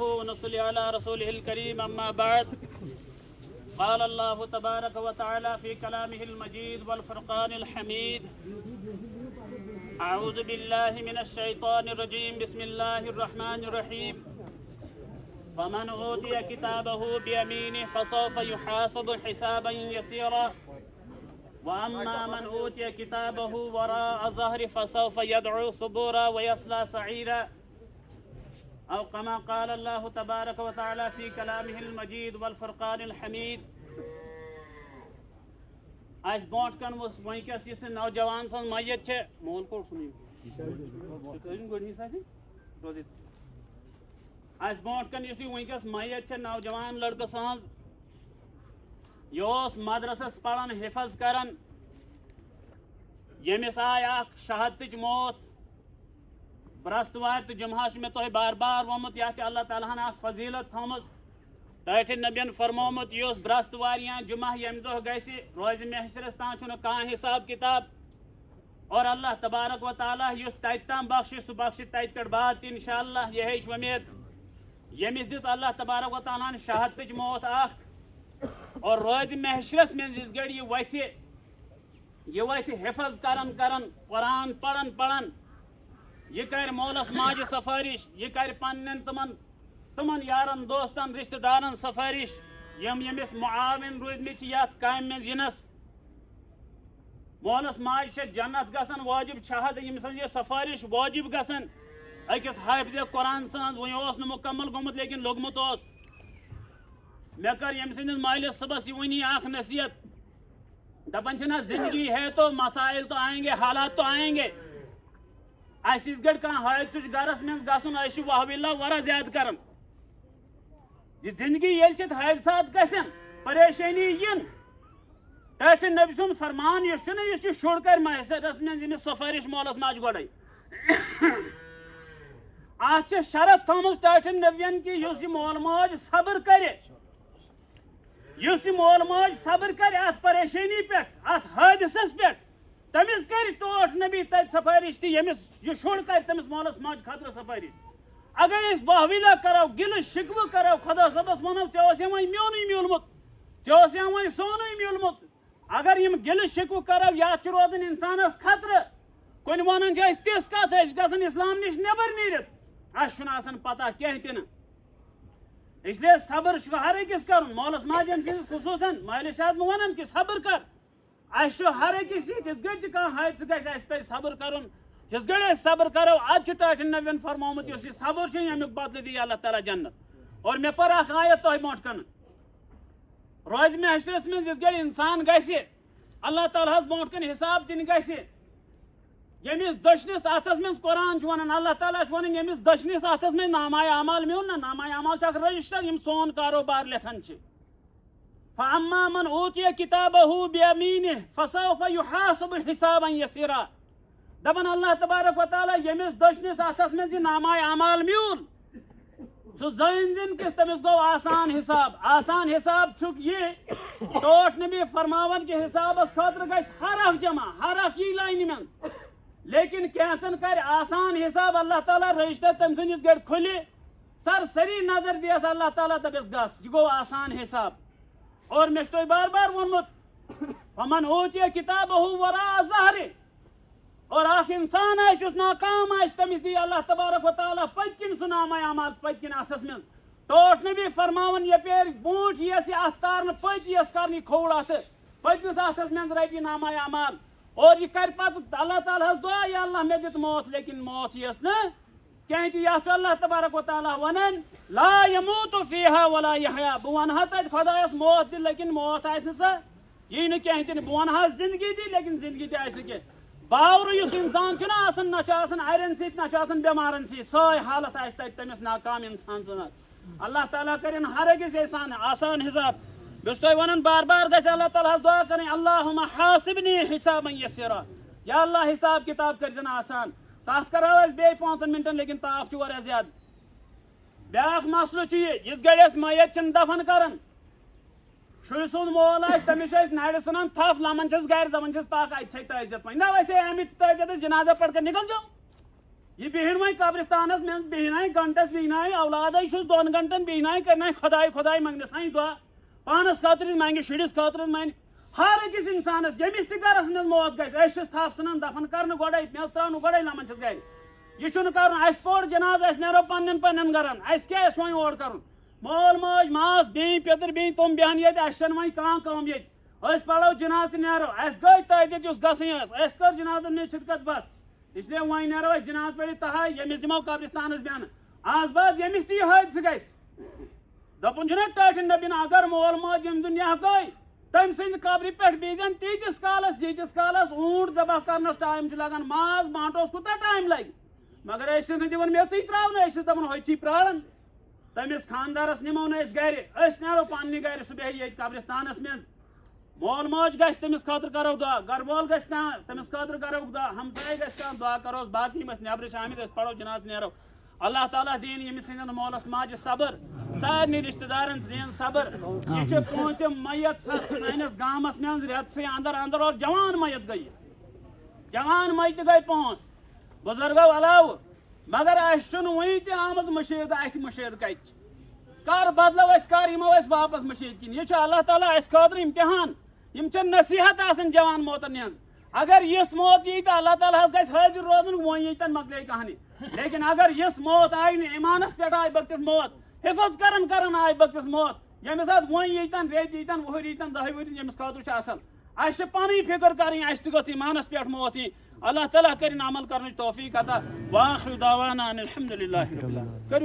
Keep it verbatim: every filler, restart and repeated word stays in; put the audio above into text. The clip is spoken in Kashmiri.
ونصلي على رسوله الكريم، أما بعد. قال الله تبارك وتعالى في كلامه المجيد والفرقان الحميد: أعوذ بالله من الشيطان الرجيم، بسم الله الرحمن الرحيم. فمن أوتي كتابه بيمينه فسوف يحاسب حسابا يسيرا، وأما من أوتي كتابه وراء ظهره فسوف يدعو ثبورا ويصلى سعيرا. أو كما قال الله تبارك وتعالى في كلامه المجيد والفرقان الحميد. اَسہِ برونٛٹھ کَنہِ اوس وٕنکیٚس یُس یہِ نوجوان سٕنٛز میت چھےٚ، مول کوٚت چھُنہٕ یہِ؟ تُہۍ کٔرِو گۄڈٕ حِساب یہِ۔ روزِ۔ اَسہِ برونٛٹھ کَنہِ یُس یہِ وٕنکیٚس میت چھےٚ نوجوان لڑکہٕ سٕنٛز، یہِ اوس مدرسس پران، حفظ کران، ییٚمِس آے اکھ شہادتٕچ موت۔ برٛستوارِ تہٕ جمعہ چھُ مےٚ تۄہہِ بار بار ووٚنمُت، یتھ چھِ اللہ تعالیٰ ہن اکھ فضیلت تھٲومٕژ۔ ٹٲٹھۍ نبین فرمومُت، یُس برٛستوارِ یا جمعہ ییٚمہِ دۄہ گژھِ، روزِ محشرس تام چھُنہٕ کانٛہہ حساب کتاب۔ اور اللہ تبارک و تعالیٰ یُس تتہِ تام بخشہِ، سُہ بخشہِ تتہِ پٮ۪ٹھ بعد تہِ انشاءاللہ، یہِ ہے چھِ وۄمید۔ ییٚمِس دِژ اللہ تبارک و تعالیٰ ہن شہادتٕچ موت اکھ، اور روزِ محشرس منٛز یِژھ گٔڑۍ یہِ وتھِ، یہِ وتہِ حفظ کران کران، قرآن پران پران، یہِ کرِ مولس ماجہِ سفٲرِش، یہِ کرِ پننٮ۪ن تِمن، تِمن یارن دوستن، رشتہٕ دارن سفٲرِش، یِم ییٚمِس معاون روٗدمٕتۍ چھِ یتھ کامہِ منٛز یِنس۔ مولس ماجہِ چھےٚ جنت گژھان واجب، چھےٚ حد ییٚمہِ سٕنٛز یہِ سفٲرِش واجب گژھان۔ أکِس حافظ قرآن سٕنٛز وۄنۍ اوس نہٕ مکمل گوٚمُت، لیکن لوٚگمُت اوس۔ مےٚ کٔر ییٚمہِ سٕنٛدِس مٲلِس صٲبس یہِ وٕنی اکھ نصیحت۔ دپان چھِنہ، زندگی ہے تو مسائل تو آئیں گے، حالات تو آئیں گے۔ اَسہِ یِتھ گٲٹھۍ کانٛہہ حٲدثہٕ چھُ گرس منٛز گژھُن، أسۍ چھِ واہ وِلہ واریاہ زیادٕ کران۔ یہِ زندگی ییٚلہِ چھِ حٲدثات گژھن، پریشٲنی یِن، ٹٲٹھۍ نبی سُنٛد فرمان یُس چھُنہ، یُس یہِ شُر کرِ محشرس منٛز ییٚمِس سفٲرِش مولس ماجہِ گۄڈے۔ اتھ چھِ شرط تھٲومٕژ ٹٲٹھۍ نبین کہِ یُس یہِ مول موج صبر کرِ، یُس یہِ مول موج صبر کرِ اتھ پریشٲنی پٮ۪ٹھ، اتھ حٲدثس پٮ۪ٹھ، تٔمِس کرِ ٹوٹھ نبی تتہِ سفٲرِش تہِ، ییٚمِس یہِ شُر کرِ تٔمِس مولس ماجہِ خٲطرٕ سفٲرِش۔ اگر أسۍ واہ وِلہ کرو، گِلہٕ شِکوٕ کرو، خۄدا صٲبس ونو، "ژےٚ اوس یِوان میونُے میوٗلمُت، ژےٚ اوس یِوان سونُے میوٗلمُت۔" اگر یِم گِلہٕ شِکوٕ کرو، یتھ چھُ روزان انسانس خطرٕ۔ کُنہِ ونان چھِ أسۍ تِژھ کتھ، أسۍ چھِ گژھان اسلام نِش نٮ۪بر نیٖرِتھ، اسہِ چھُنہٕ آسان پتہ کینٛہہ تہِ نہٕ۔ اس لیے صبر چھُ ہر أکِس کرُن، مولس ماجہِ ہٕنٛدِس خصوٗصن، مٲلِس چھِ آز بہٕ ونان کہِ صبر کر۔ اسہِ چھُ ہر أکِس ییٚتہِ، یِتھ گٲٹھۍ تہِ کانٛہہ حٲدثہٕ گژھِ، اسہِ پزِ صبر کرُن۔ یِتھ گٲٹھۍ أسۍ صبر کرو، ادٕ چھُ ٹٲٹھۍ نبین فرمومُت، یُس یہِ صبر چھُ، ییٚمیُک بدلہٕ دِیہِ اللہ تعالیٰ جنت۔ اور مےٚ پٔر اکھ آیت تۄہہِ برونٛٹھ کنہٕ۔ روزِ محشرس منٛز یِتھ گٲٹھۍ انسان گژھِ، اللہ تعالیٰ ہس برونٛٹھ کنہِ حساب دِنہٕ گژھِ۔ ییٚمِس دٔچھنِس اتھس منٛز، قرآن چھُ ونان، اللہ تعالیٰ چھُ ونان، ییٚمِس دٔچھنِس اتھس منٛز نامہ اعمال میون نا، نامہ اعمال چھُ اکھ رجسٹر، یِم سون کاروبار لیکھان چھِ۔ فَأَمَّا مَنْ أُوتِيَ كِتَابَهُ بِيَمِينِهِ فَسَوْفَ يُحَاسَبُ حِسَابًا يَسِيرًا۔ دپان اللہ تبارک و تعالیٰ، ییٚمِس دٔچھنِس اتھس منٛز یہِ نامہ اعمال میون، سُہ زٲنۍ زِن کِس تٔمِس گوٚو آسان حساب۔ آسان حساب چھُکھ یہِ، ٹوٹھ نبی فرماوان کہِ حسابس خٲطرٕ گژھِ ہر اکھ جمع، ہر اکھ یی لاینہِ منٛز۔ لیکن کینٛژن کرِ آسان حساب، اللہ تعالیٰ رجسٹر تٔمۍ سٕنٛدِس گٔڑۍ کھُلہِ، سر سری نظر دِیس اللہ تعالیٰ، دپٮ۪س، "گژھ، یہِ گوٚو آسان حساب۔" اور مےٚ چھُ تۄہہِ بار بار ووٚنمُت، "فَمَنْ أُوتِيَ كِتَابَهُ وَرَاءَ ظَهْرِهِ۔" اور اکھ انسان آسہِ یُس ناکام آسہِ، تٔمِس دی اللہ تبارک و تعالیٰ پٔتۍ کِنۍ سُہ نامہ اعمال پٔتۍ کِنۍ اتھس منٛز۔ ٹوٹھ نبی فرماوان، یپٲرۍ برونٛٹھ یِیَس یہِ اتھ تارنہٕ، پٔتۍ یِیَس کرنہٕ یہِ کھووُر اتھٕ، پٔتمِس اتھس منٛز رٹہِ یہِ نامہ اعمال۔ اور یہِ کرِ پتہٕ اللہ تعالیٰ ہس دعا، "یا اللہ، مےٚ دیُت موت، لیکن موت یِیَس نہٕ کینٛہہ تہِ۔" یتھ چھُ اللہ تبارک و تعالیٰ ونان، "لا يموت فيها ولا يحيى۔" بہٕ ونہٕ ہا تتہِ خدایس موت دِ، لیکن موت آسہِ نہٕ سۄ، یی نہٕ کینٛہہ تہِ نہٕ۔ بہٕ ونہٕ ہا زندگی دِ، لیکن زندگی تہِ آسہِ نہٕ کینٛہہ۔ باورٕ یُس انسان چھُنہ آسان، نہ چھُ آسان اڑٮ۪ن سۭتۍ، نہ چھُ آسان بٮ۪مارن سۭتۍ، سۄے حالت آسہِ تتہِ تٔمِس ناکام انسان سٕنٛز۔ اللہ تعالیٰ کرن ہر أکِس احسان، آسان حساب۔ بہٕ چھُس تۄہہِ ونان، بار بار گژھِ اللہ تعالیٰ ہس دعا کرٕنۍ، "اللهم حاسبني حسابا يسيرا۔" یا اللہ، حساب کتاب کٔرزن آسان۔ تتھ کرو أسۍ بیٚیہِ پانٛژن منٹن، لیکن تاپھ چھُ واریاہ زیادٕ۔ بیاکھ مسلہٕ چھُ یہِ، یِژھ گرِ أسۍ میت چھِنہٕ دفن کران، شُرۍ سُنٛد مول آسہِ، تٔمِس چھِ أسۍ نرِ ژھٕنان تھپھ، لمان چھِس گرِ، دپان چھِس، "پکھ، اتہِ چھے تعزیت وۄنۍ۔ نہ، ویسے آمٕتۍ تعزیتس، جنازہ پڑھ کر نکل جاؤ۔" یہِ بِہِن وۄنۍ قبرستانس منٛز، بِہِناے گنٹس، بِہِناے اولادے چھُس دۄن گنٹن، بِہِناے کرناے خۄداے خۄداے، منگنس دعا، پانس خٲطرٕ منگہِ، شُرِس خٲطرٕ منگہِ۔ ہر أکِس انسانس ییٚمِس تہِ گرس منٛز موت گژھِ، أسۍ چھِس تھپھ ژھٕنان دفن کرنہٕ گۄڈے، میٚژ تراونہٕ گۄڈے لمن چھِس گرِ۔ یہِ چھُنہٕ کرُن، اسہِ پوٚر جنازٕ، أسۍ نیرو پننٮ۪ن پننٮ۪ن گرن، اسہِ کیٛاہ، اسہِ وۄنۍ اور کرُن؟ مول موج، ماس، بیٚنہِ، پیٚتٕر بیٚنہِ، تِم بیٚہن ییٚتہِ، اسہِ چھنہٕ وۄنۍ کانٛہہ کٲم ییٚتہِ۔ أسۍ پرو جنازٕ تہٕ نیرو، اسہِ گٔے تعزیت یۄس گژھٕنۍ ٲس، اسہِ کٔر جنازن منٛز شرکت بس۔ اس لیے وۄنۍ نیرو أسۍ جنازٕ پٔرِتھ تہاے، ییٚمِس دِمو قبرستانس بیٚہنہٕ۔ آز بعد ییٚمِس تہِ یہِ حٲدثہٕ گژھِ، دپُن چھُنہ ٹٲٹھۍ نبین، اگر مول موج ییٚمہِ دُنیا گٔے، تٔمۍ سٕنٛزِ قبرِ پٮ۪ٹھ بیٚہزٮ۪ن تیٖتِس کالس، ییٖتِس کالس اوٗنٹ ذبح کرنس ٹایم چھُ لگان، ماز بانٹوس کوٗتاہ ٹایم لگہِ؟ مگر أسۍ چھِنہٕ دِوان میٚژٕے ترٛاونہٕ، أسۍ چھِس دپان ہوٚتھی پرٛاران۔ تٔمِس خانٛدارس نِمو نہٕ أسۍ گرِ، أسۍ نیرو پننہِ گرِ، سُہ بیٚہہِ ییٚتہِ قبرستانس منٛز۔ مول موج گژھِ، تٔمِس خٲطرٕ کرو دعا، گرٕ وول گژھِ کانٛہہ، تٔمِس خٲطرٕ کرو دعا، ہمسایہِ گژھِ کانٛہہ، دعا کروس، باقٕے یِم اَسہِ نیٚبرٕ چھِ آمٕتۍ، أسۍ پرو جنازٕ نیرو۔ اللہ تعالیٰ دِیِن ییٚمِس سٕنٛدٮ۪ن مولس ماجہِ صبر، سارنٕے رشتہٕ دارن دِیِن صبر۔ یہِ چھِ پٲنٛژِم میت سۄ سٲنِس گامس منٛز رٮ۪تہٕ سٕے اندر اندر اور جوان میت گٔیہِ، جوان میتہِ گٔے پانٛژھ۔ بزرگو علاوٕ، مگر اَسہِ چھُنہٕ وُنہِ تہِ آمٕژ مٔشیٖد، اَتھِ مٔشیٖد کَتہِ چھِ؟ کر بدلو أسۍ، کر یِمو أسۍ واپس مٔشیٖد کِنۍ؟ یہِ چھُ اللہ تعالیٰ اَسہِ خٲطرٕ امتحان۔ یِم چھِ نصیحت آسان جوان موتن ہٕنٛز۔ اگر یِژھ موت یی تہٕ اللہ تعالیٰ ہس گژھِ حٲضِر روزُن، وۄنۍ ییٚتٮ۪ن مۄکلے کہانی۔ لیکن اگر یِژھ موت آیہِ نہٕ، ایمانس پٮ۪ٹھ آیہِ بکتِس موت، حفظ کران کران آیہِ بکتِس موت، ییٚمہِ ساتہٕ وۄنۍ ییٚتٮ۪ن ریٚتۍ ییٚتٮ۪ن، وُہٕرۍ ییٚتٮ۪ن، دَہہِ ؤرۍ ییٚمِس خٲطرٕ چھُ اصل۔ اَسہِ چھِ پنٕنۍ فکر کرٕنۍ، اَسہِ تہِ گٔژھ ایمانس پٮ۪ٹھ موت یِنۍ۔ اللہ تعالیٰ کٔرِن عمل کرنٕچ توفیق عطا۔ وآخر دعوانا ان الحمد للہ رب العالمین۔ کٔرِو